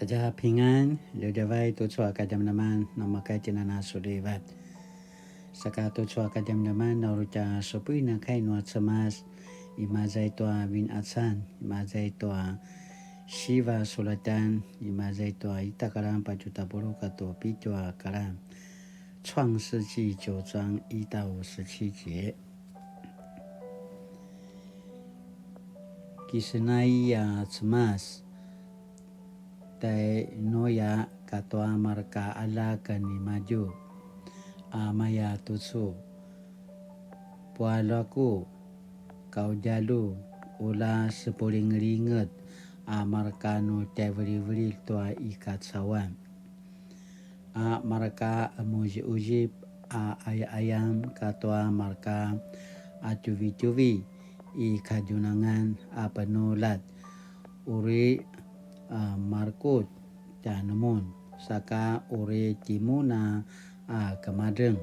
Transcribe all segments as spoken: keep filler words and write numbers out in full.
大家平安, djavadjavay tucu a kadjamadjaman, namakay tinana sulivat. Saka tucu a kadjamadjaman, na uri tja supuin a kai nua Cemas, imaza i tua Vinqacan, imaza i tua siva sulatan, imaza i tua ita kalan patju tapuluq katua pitju a kalan. 创世纪九章一到十七节。 Kisenay a Cemas tai Nuya katua marka aljak nimadju, a maya tucu: Pualjaku, kaudjalu, ula sepulingelinget a marka nu tjaivilivililj tua i kacauan, a marka qemuziquzip a qayaqayam katua marka qatjuvitjuvi i kadjunangan a penuljat, uri, a, marekutj tjanumun, saka uri timun a, a kemadreng.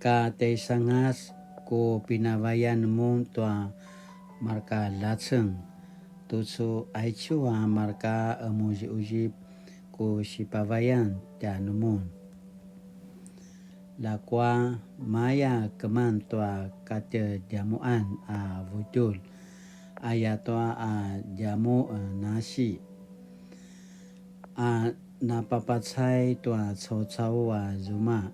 Ka tjaisangas ku pinavayan mun tua marka ljaceng, tucu aicu a marka qemuziquzip ku sipavayan tjanumun. Ljakua maya keman tua katjedjamuqan a vutjulj, ayatua a djamuq nasi, a napapacay tua caucau a zuma,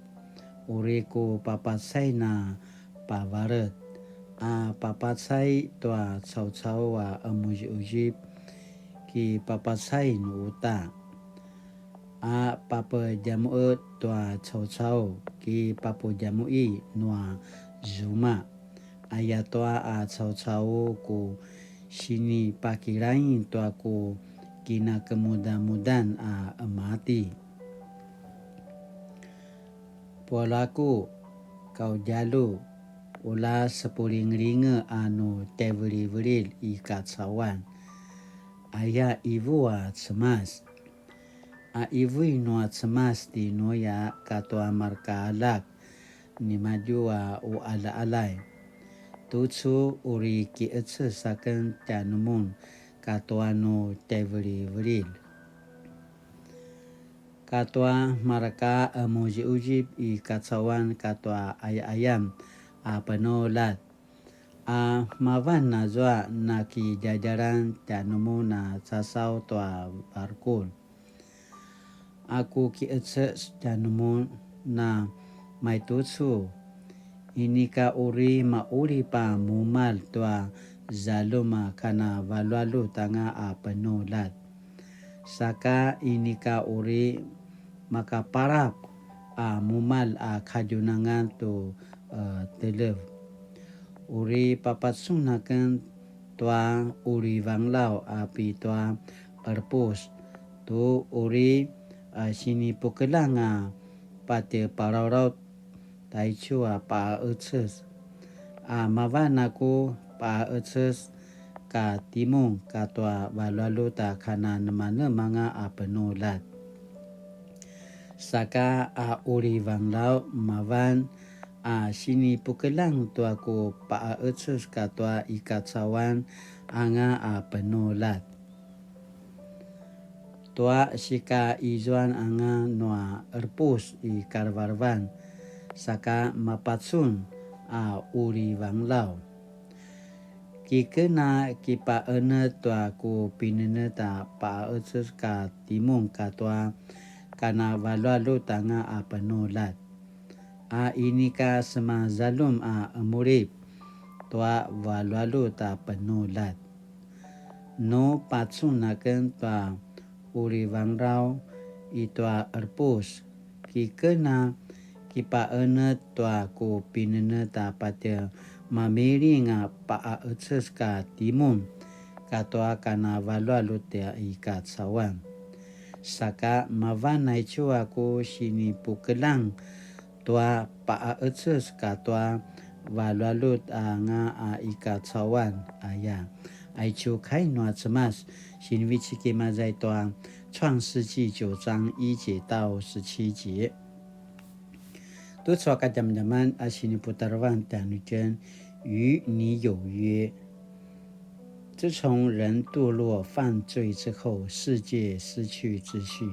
uri ku papacayn a pavalet, a papacay tua caucau a qemuziquzip, ki papacayn uta, a papedjamuq tua caucau, ki papedjamuqi nua zuma, ayatua a caucau ku sinipakilaing tua ku kinakemudamudan a qemati. Pualjaku, kaudjalu, ula sepulingelinget a nu tjaivilivililj i kacauan, aya qivu a Cemas. A qivu nua Cemas ti Nuya katua marka aljak nimadju a uqaljaqaljay, tucu uri kiqeces aken tjanumun katua nu tjaivilivililj, katua marka qemuziquzip i kacauan katua qayaqayam a penuljat, a mavan azua nakidjadjalan tjanumun a casaw tua varukur. A ku kiqeces tjanumun a maitucu, inika uri maqulip a mumalj tua zaljum a kanavaluvalut anga a penuljat. Saka inika uri makapalap a mumalj a kadjunangan tu, e, telev. Uri papacun aken tua qulivanglaw a pi tua qerepus, tu uri, a, sinipukeljang a patje palawlaw taicu a paqeces. A mavan a ku paqeces ka timun katua valuvalut a kananemanemanga a penuljat. Saka a qulivanglaw mavan a sinipukeljang tua ku paqeces katua i kacauan anga a penuljat, tua sikaizuan anga nua qerepus i kalevelevan, saka mapacun a qulivanglaw. Kiken a kipaqenetj tua ku pinenetj a paqeces ka timun katua kanavaluvalut anga a penuljat, a inika semazaljum a qemulip tua valuvalut a penuljat. Nu pacun aken tua qulivanglaw i tua qerepus, kiken a kipaqenetj tua ku pinenetj a patje mamiling a paqeces ka timun katua kanavaluvalut i kacauan. Saka mavan aicu a ku sinipukeljang tua paqeces katua valuvalut anga a i kacauan aya. Aicu kai nua Cemas, sinivecik imaza i tua 创世纪九章一节到十七节. Tucu a kadjamadjaman a siniputarevan tjanuitjen, 与你有约.自从人堕落犯罪之后，世界失去秩序，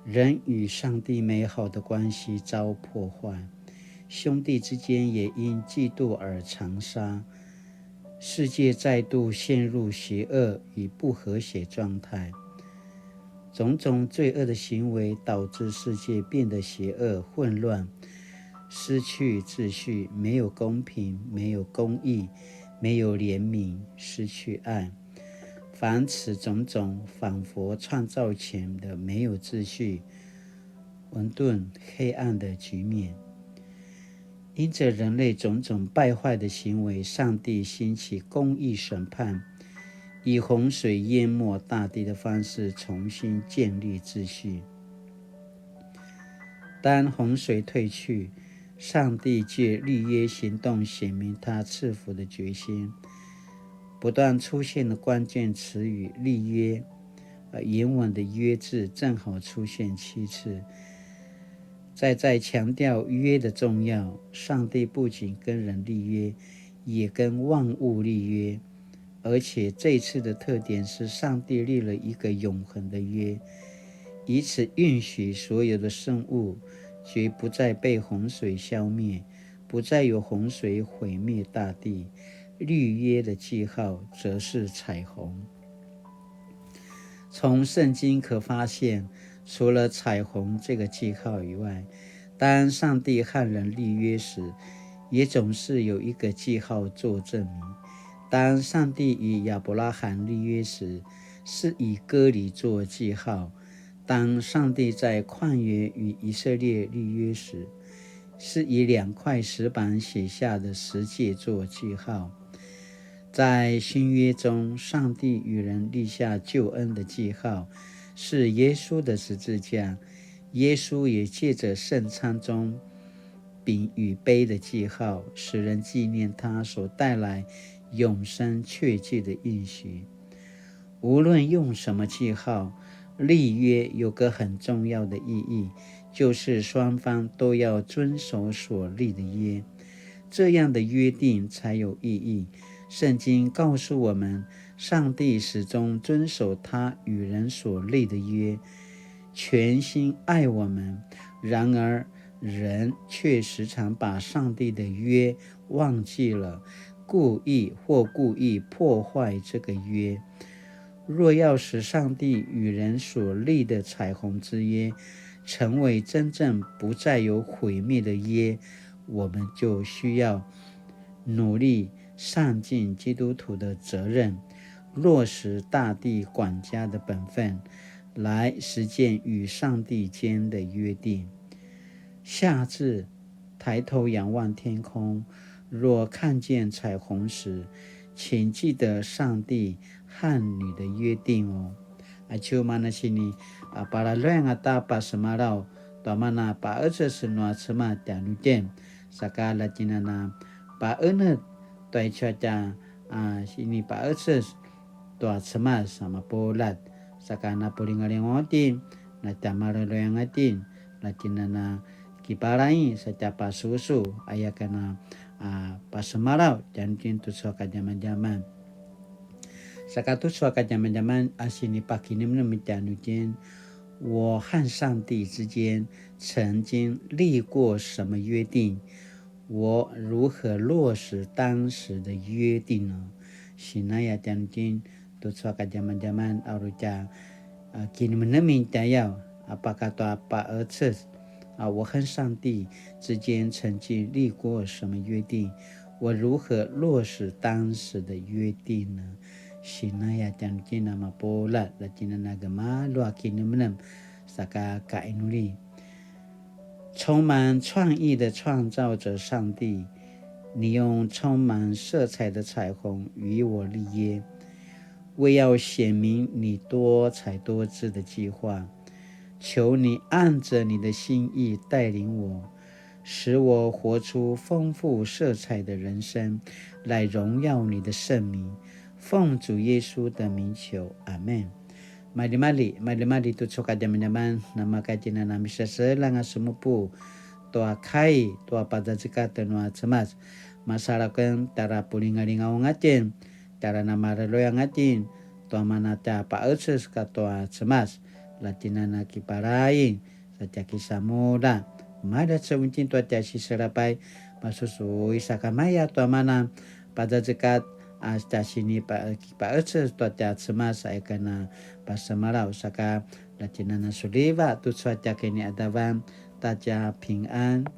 人与上帝美好的关系遭破坏，兄弟之间也因嫉妒而残杀，世界再度陷入邪恶与不和谐状态。种种罪恶的行为导致世界变得邪恶混乱，失去秩序，没有公平，没有公义，没有怜悯，失去爱。凡此种种，仿佛创造前的没有秩序、混沌、黑暗的局面。因着人类种种败坏的行为，上帝兴起公义审判，以洪水淹没大地的方式重新建立秩序。当洪水退去，上帝借立约行动显明他赐福的决心。不断出现的关键词语立约，呃，原文的约字正好出现七次，再再强调约的重要。上帝不仅跟人立约，也跟万物立约。而且这一次的特点是，上帝立了一个永恒的约，以此允许所有的生物绝不再被洪水消灭，不再有洪水毁灭大地。立约的记号则是彩虹。从圣经可发现，除了彩虹这个记号以外，当上帝和人立约时，也总是有一个记号做证明。当上帝与亚伯拉罕立约时，是以割礼做记号；当上帝在旷野与以色列立约时，是以两块石板写下的十诫做记号。在新约中，上帝与人立下救恩的记号，是耶稣的十字架。耶稣也借着圣餐中饼与杯的记号，使人纪念他所带来永生确据的应许。无论用什么记号，立约有个很重要的意义，就是双方都要遵守所立的约，这样的约定才有意义。圣经告诉我们，上帝始终遵守他与人所立的约，全心爱我们。然而，人却时常把上帝的约忘记了，故意或故意破坏这个约。若要使上帝与人所立的彩虹之约成为真正不再有毁灭的约，我们就需要努力善尽基督徒的责任，落实大地管家的本分，来实践与上帝间的约定。下至抬头仰望天空，若看见彩虹时，请记得上帝和你的约定哦。Aicu mana sini, a, palaluang ata pasemalaw tua mana pa'eces nua Cemas tjanuitjen, saka la tjinana pa'enetj tua icu a tja, a, sini pa'eces tua Cemas a mapuljat, saka napulingalingaw itjen, na tja maleluyang itjen, na tjinana kipalaing sa tja pasusu, aya kana, a, pasemalaw tjanuitjen tucu a kadjamadjaman. Saka tucu a kadjamadjaman a sinipakinemnem tjanuitjen, 我和上帝之间曾经立过什么约定？我如何落实当时的约定呢？Sinaya tjanuitjen tucu a kadjamadjaman a uri tja, a, kinemenemin tjayaw, a, pakatua pa'eces, a, 我和上帝之间曾经立过什么约定？我如何落实当时的约定呢？Sinaya tjanuitjen a mapuljat, la tjinana gemalju a kinemenem, saka kainuli. 充满创意的创造者上帝，你用充满色彩的彩虹与我立约，为要显明你多彩多姿的计划。求你按着你的心意带领我，使我活出丰富色彩的人生，来荣耀你的圣名。奉主耶稣的名求，阿们。Maljimalji, maljimalji tucu a kadjamadjaman, namakatjinana misaseljang a semupu tua kai tua pazazekatj nua Cemas. Masalu aken tjara pulingalingaw anga itjen, tjara namarelui anga itjen tua mana tja pa'eces katua Cemas, la tjen a na kipalaing sa tja kisamulja. Malja cemutin tua tja siselapai, masusu i sakamaya tua mana pazazekatj a tja sini pa-, kipa'eces tua tja Cemas a ika na pasemalaw saka la tjen a na suliva tucu a tja kini'adavan ta tja pingan.